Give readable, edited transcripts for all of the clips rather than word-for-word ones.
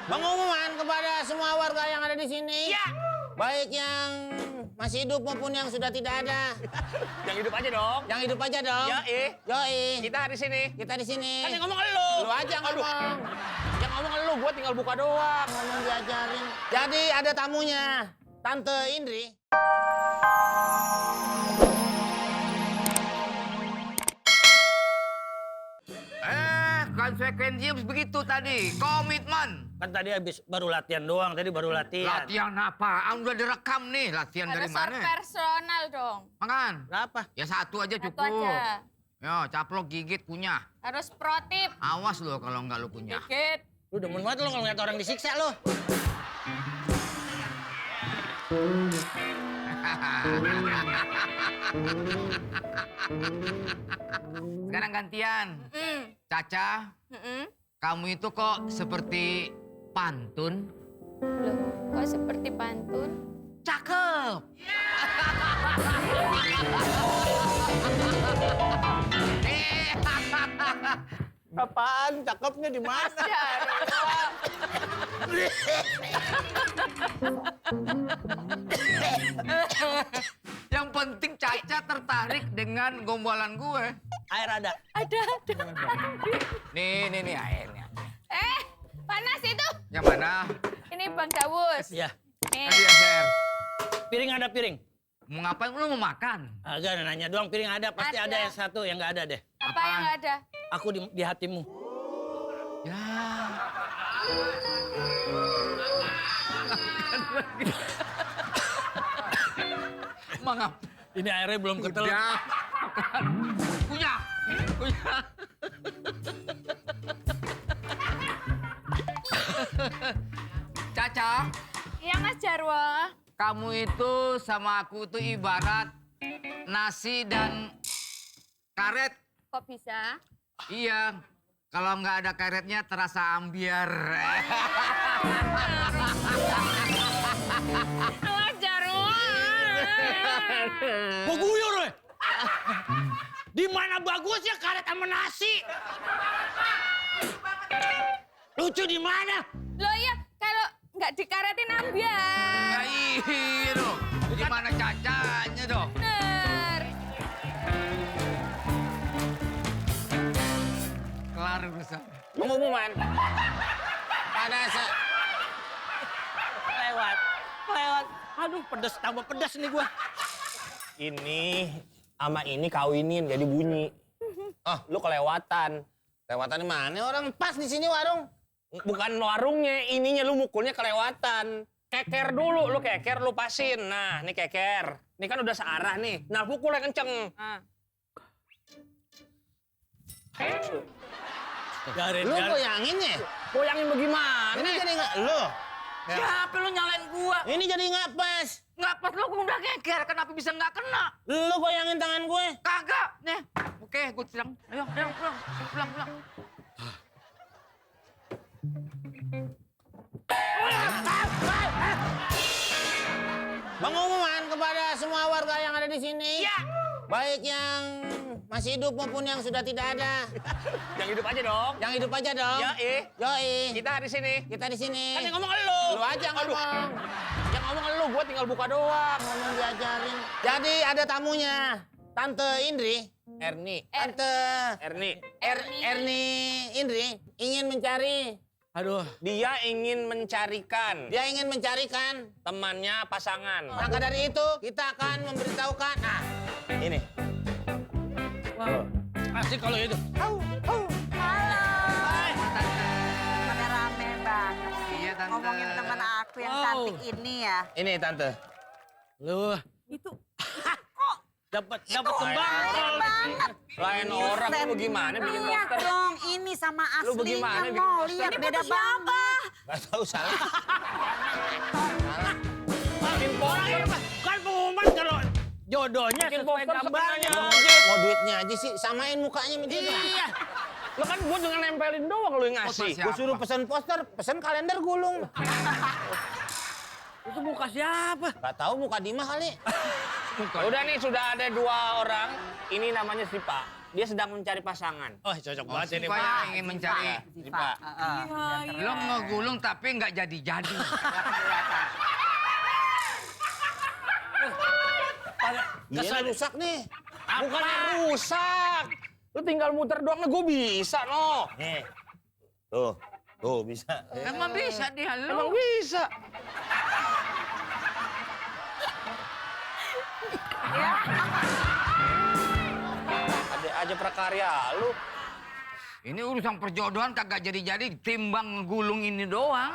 Pengumuman kepada semua warga yang ada di sini. Iya. Baik yang masih hidup maupun yang sudah tidak ada. Yang hidup aja dong. Yang hidup aja dong. Yoi. Kita di sini. Kita di sini. Kan yang ngomong elu. Lu aja ngomong. Yang ngomong elu, gua tinggal buka doang. Ngomong diajarin. Jadi ada tamunya. Tante Indri. Konsekuensinya begitu tadi, komitmen. Kan tadi baru latihan doang, tadi baru latihan. Latihan apaan? Udah direkam nih, latihan dari mana? Harus personal dong. Makan. Berapa? Ya satu aja Satu cukup. aja. Yo, caplok gigit punya. Harus pro tip. Awas lo kalau nggak lu punya. Dikit. Lu demen banget lo kalau ngeliat orang disiksa lo. Sekarang gantian. Caca, kamu itu kok seperti pantun? Loh, kok seperti pantun? Cakep. Apaan? Cakepnya di mana? Yang penting Caca tertarik dengan gombalan gue. Air ada. Ada. Nih airnya. Panas itu. Yang mana? Ini Bang Dawus. Iya. Nih. Tadi ya, Ser. Piring ada piring. Mau ngapain? Lu mau makan? Agak nanya doang, piring ada. Pasti ada, Ada. yang satu yang nggak ada deh. Apa yang nggak ada? Aku di hatimu. Ya. Mangap. Ini airnya belum ketel. Udah. Punya. Caca, Iya Mas Jarwo. kamu itu sama aku tuh ibarat nasi dan karet. Kok bisa? Iya, kalau nggak ada karetnya terasa ambiar. Mas Jarwo. Mau guyur loh. Di mana bagusnya karet sama nasi? Lucu di mana? Loh iya, kalau nggak dikaretin ambiar. Ya iya dong. Gimana Cacanya dong? Bener. Kelar urusan. Pengumuman. Lewat. Aduh, pedes tambah pedes nih gua. Ini sama ini kawinin jadi bunyi. Oh, Lu kelewatan. lewatan di mana? Orang pas di sini warung. Bukan warungnya, ininya lu mukulnya kelewatan. Keker dulu, lu keker, lu pasin. Nah, ini keker. Ini kan udah searah nih. Nah, pukul yang kenceng. Garin, Lu goyangin ya? Goyangin bagaimana? Ini jadi nggak lu. Siapa lu nyalain gua? Ini jadi nggak pas. Nggak pas lu udah keker, kenapa bisa nggak kena? Lu goyangin tangan gue. Kagak, nih. Oke, gue sedang. Ayo, pulang. Pengumuman kepada semua warga yang ada di sini. Iya. Baik yang masih hidup maupun yang sudah tidak ada. Yang hidup aja dong. Yang hidup aja dong. Yoi. Kita di sini. Kita di sini. Kan yang ngomong elu. Lu aja ngomong. Yang ngomong elu, gua tinggal buka doang. Ngomong diajarin. Jadi ada tamunya. Tante Indri. Erni. Tante Erni. Erni Indri ingin mencari. Aduh. Dia ingin mencarikan Dia ingin mencarikan. temannya pasangan. Maka dari itu kita akan memberitahukan. Nah, Ini. Wow. Asik kalau itu. Halo. Pada rame banget sih. Iya, Tante. Ngomongin teman aku yang Wow. cantik ini ya. ini Tante. Lu Itu dapat kembang. Lain orang lu gimana bikin lihat poster? dong, ini sama Lu bagaimana aslinya bikin mau poster? lihat beda banget. Gak tahu salah. Bikin poster. Kan pengumuman kalau jodohnya Bikin sesuai poster gambarnya. sebenarnya. Mau duitnya aja sih, samain mukanya minta. Iya. Lo kan gua dengan nempelin doang lu yang ngasih. Foto Gue suruh pesen poster, pesen kalender gulung. Itu muka siapa? Gak tahu muka Dima kali. Udah nih sudah ada 2 orang. Ini namanya si Pak. dia sedang mencari pasangan. Oh, cocok banget ini, Siva Pak. yang ingin mencari. Siva. Lo ngegulung tapi nggak jadi-jadi. Iya rusak nih. Bukannya rusak. Lu tinggal muter doang, gue bisa, no. Nih. Tuh bisa. Emang bisa dia Emang lo. bisa. Ada aja prakarya lu. Ini urusan perjodohan kagak jadi-jadi, timbang ngegulung ini doang.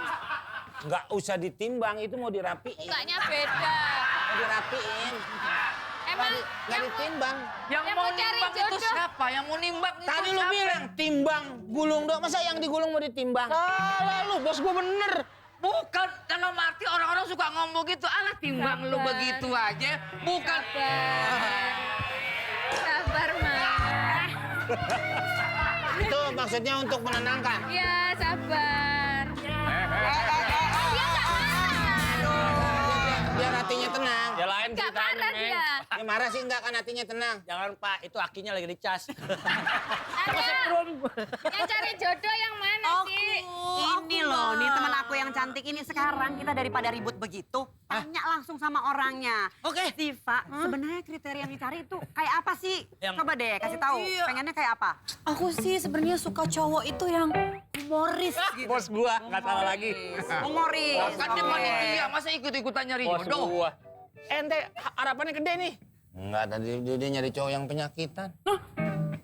Nggak usah ditimbang, itu mau dirapiin. Mukanya beda. Mau dirapiin. Emang Nggak ditimbang. Yang Yang mau mau cari nimbang itu jodoh. siapa? Yang mau nimbang itu Tadi lu siapa? bilang timbang, gulung doang. Masa yang digulung mau ditimbang? Salah lu, bos gue bener. Bukan, dalam arti orang-orang suka ngomong gitu. Alah timbang lu Sabar. begitu aja. Bukan. Sabar, Mah. Itu maksudnya untuk menenangkan. Iya, sabar. Dia nggak marah. Biar hatinya tenang. Ya lain Nggak ceritanya, marah Meng. dia. Dia marah sih enggak kan hatinya tenang. Jangan, Pak. Itu akinya lagi dicas. Ada. Yang cari jodoh yang mana sih? Ini loh, nih teman aku yang cantik ini sekarang kita daripada ribut begitu, tanya langsung sama orangnya. Oke. Siva, sebenarnya kriteria yang dicari itu kayak apa sih? Yang- Coba deh kasih tahu. Pengennya kayak apa? Aku sih sebenarnya suka cowok itu yang humoris gitu. Bos gua, nggak salah lagi. Humoris. Kan dia panitia, masa ikut-ikutan nyari Bos jodoh? gua. Ente harapannya gede nih. Enggak, tadi dia nyari cowok yang penyakitan.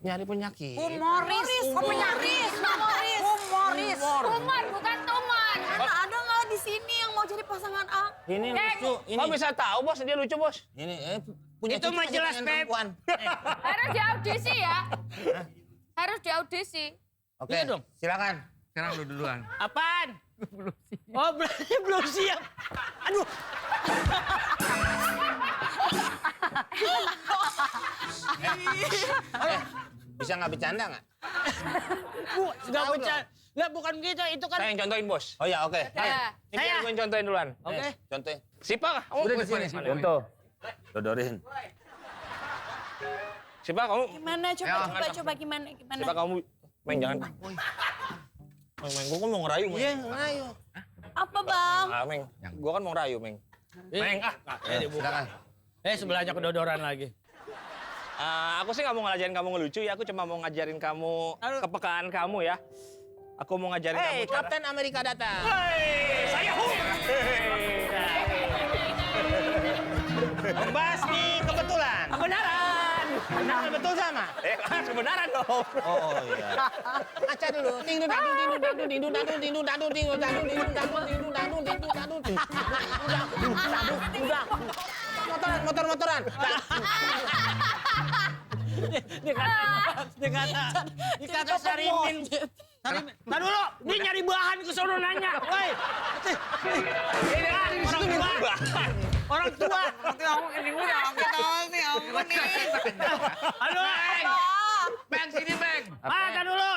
Nyari penyakit. Humoris. Oh, penyakit. Humoris. Tumor, bukan tumor. Ada nggak di sini yang mau jadi pasangan aku? Ini lucu, ini. Kok bisa tahu, bos? Dia lucu, bos. Ini punya Itu cucu mah masih jelas, pengen Pep. perempuan. Harus diaudisi ya. Harus diaudisi. Oke, Iya dong. silakan. Sekarang lu duluan. Apaan? Oh, berarti belum siap. Aduh. Bisa nggak bercanda nggak? Nggak bercanda. Nggak, bukan begitu. Itu kan... Saya yang contohin, bos. Oh ya, oke. Ya. Ini biar gue yang contohin duluan. Oke. Contohnya. Sipa, kamu Udah di sini. Contoh. Dodorin. Sipa, kamu. Gimana? Coba gimana? Sipa, kamu. Meng, jangan. Meng, gue kan mau ngerayu, Meng. Iya, ayo. Apa bang? Ah, Meng. Gue kan mau ngerayu, Meng. Meng, Silakan. Sebelahnya kedodoran lagi. Aku sih nggak mau ngajarin kamu ngelucu ya. Aku cuma mau ngajarin kamu kepekaan kamu ya. Aku mau ngajarin kamu Hei, cara. Kapten Amerika datang. Saya Hulk. Membahas di kebetulan. Kebenaran. Benar betul sama. Kebenaran dong. Oh iya. Aca dulu. Ting dun dadung ting dun dadung ting dun dadung ting dun dadung ting dun dadung ting dun dadung ting dun dadung ting dun dadung ting. Udah. Motoran. Dikata Sarimin. Nah dulu, dia nyari bahan ke sono nanya. Woi. Ini kan orang tua. Orang tua. Halo, Bang, sini Bang. kan dulu.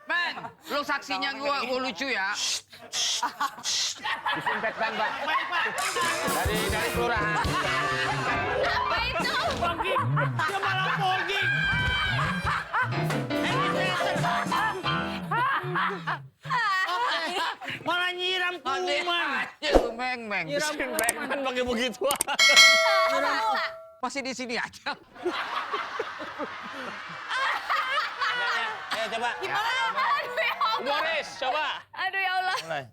Bang, lu saksinya gua lucu ya. Disinfektan, Pak. Dari kelurahan. Apa itu? Fogging. Dia malah fogging. Malah nyiram kuman. Aja lu Bang. Disinfektan pakai begitu. Masih di sini aja. Coba. Aduh ya Allah. Boris, coba. Aduh ya Allah. Mulai.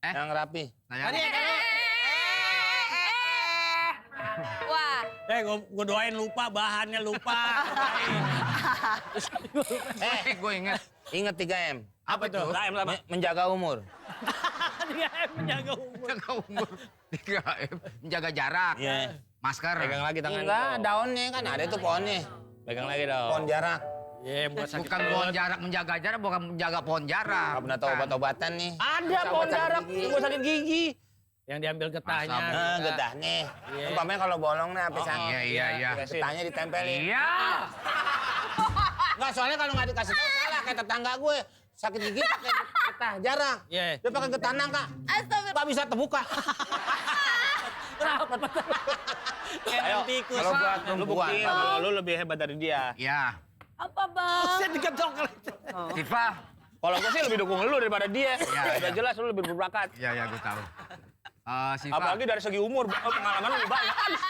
Yang rapi. Wah. Gue doain lupa, bahannya lupa. Gue inget. Ingat 3M. Apa itu? Menjaga umur. Dia menjaga umur. Menjaga umur. 3M. Menjaga jarak. Iya. Masker. Pegang lagi tangan. Enggak, daunnya kan ada tuh pohonnya. Pegang lagi dong. Pohon jarak. Iya, buat sakit Bukan pohon jarak, menjaga jarak, bukan menjaga pohon jarak. Nggak pernah tahu obat-obatan nih. Ada pohon jarak buat sakit gigi. yang diambil getahnya. Nah, getahnya. Umpamanya kalau bolong nih sampai sana. Iya. Getahnya ditempelin. Iya. Enggak, soalnya kalau nggak dikasih tahu salah kayak tetangga gue. Sakit gigi pakai getah jarak. Iya. Dia pakai getah nangka. Nggak bisa terbuka. Kayak tikus. Kalau buat Lu perempuan. buktiin kalau lu lebih hebat dari dia. Iya. Apa bang? Saya diketok. Siva. Kalau gue sih lebih dukung lu daripada dia. Iya, Udah iya. jelas lu lebih berbakat. Iya, gue tahu. Siva. Apalagi dari segi umur, pengalaman lu lebih banyak. Aduh.